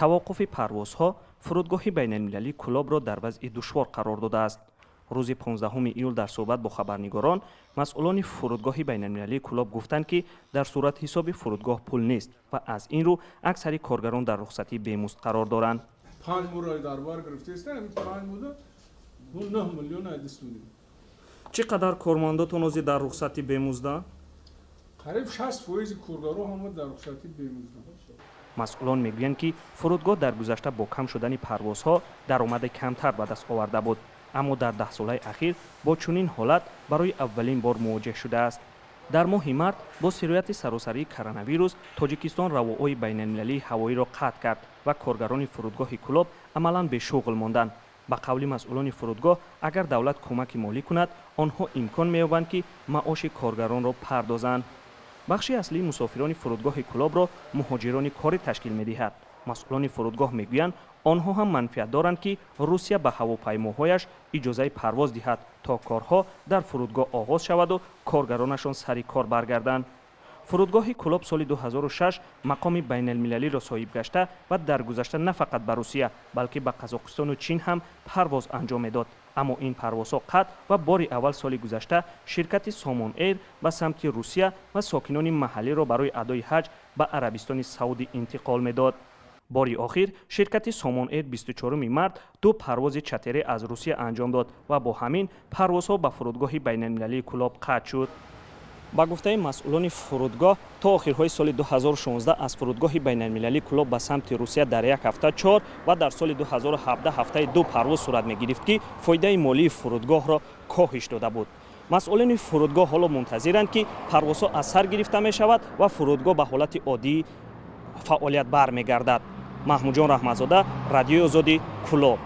Таваққуфи парвозҳо фурудгоҳи байналмилалии Кӯлобро дар вазъи душвор қарор додааст. Рӯзи 15 июл дар суҳбат бо хабарнигорон масъулони фурудгоҳи байналмилалии Кӯлоб гуфтанд, ки дар суратҳисоби фурудгоҳ пул нест ва аз ин рӯ аксари коргарон дар рухсатии бемузд қарор доранд. 5 моҳро дар бар гирифтааст, 5 моҳда 9 миллион даст додем. Чӣ қадар кормандотон ҳозир дар рухсати бемузданд? Қариб 60 фоизи коргаро ҳама дар рухсати бемузданд. Масъулон мегӯянд, ки фурудгоҳ дар гузашта бо кам шудани парвозҳо даромади камтар ба даст оварда буд, аммо дар даҳсолаи ахир бо чунин ҳолат барои аввалин бор мувоҷеҳ шудааст. Дар моҳи март бо сирояти саросарии коронавирус Тоҷикистон равоҳои байналмилалии ҳавоиро қатъ кард ва коргарони фурудгоҳи Кӯлоб амалан бешуғл монданд. Ба қавли масъулони фурудгоҳ, агар давлат кӯмаки молӣ кунад, онҳо имкон меёбанд, ки маоши коргаронро пардозанд. Бахши аслии мусофирони фурудгоҳи Кӯлобро муҳоҷирони корӣ ташкил медиҳад. Масъулони фурудгоҳ мегӯянд, онҳо ҳам манфиат доранд, ки Русия ба ҳавопаймоҳояш иҷозаи парвоз диҳад, то корҳо дар фурудгоҳ оғоз шаваду коргаронашон сари кор баргарданд. Фурудгоҳи Кӯлоб соли 2006 мақоми байналмилалиро соҳиб гашта ва дар гузашта на фақат ба Русия, балки ба Қазоқистону Чин ҳам парвоз анҷом медод, аммо ин парвозҳо қатъ ва бори аввал соли гузашта ширкати Сомон Эйр ба самти Русия ва сокинони маҳаллиро барои адои ҳаҷ ба Арабистони Саудӣ интиқол медод. Бори охир ширкати Сомон Эйр 24 март ду парвози чартерӣ аз Русия анҷом дод ва бо ҳамин парвозҳо ба фурудгоҳи байналмилалии Кӯлоб қатъ шуд. Ба гуфтаи масъулони фурудгоҳ, то охирҳои соли 2016 аз фурудгоҳи байналмилалии Кӯлоб ба самти Русия дар як ҳафта чор ва дар соли 2017 ҳафтаи ду парвоз сурат мегирифт, ки фоидаи молии фурудгоҳро коҳиш дода буд. Масъулони фурудгоҳ ҳоло мунтазиранд, ки парвозҳо аз сар гирифта мешавад ва фурудгоҳ ба ҳолати оддии фаъолият бармегардад. Маҳмудҷон Раҳматзода, Радиои Озодӣ, Кӯлоб.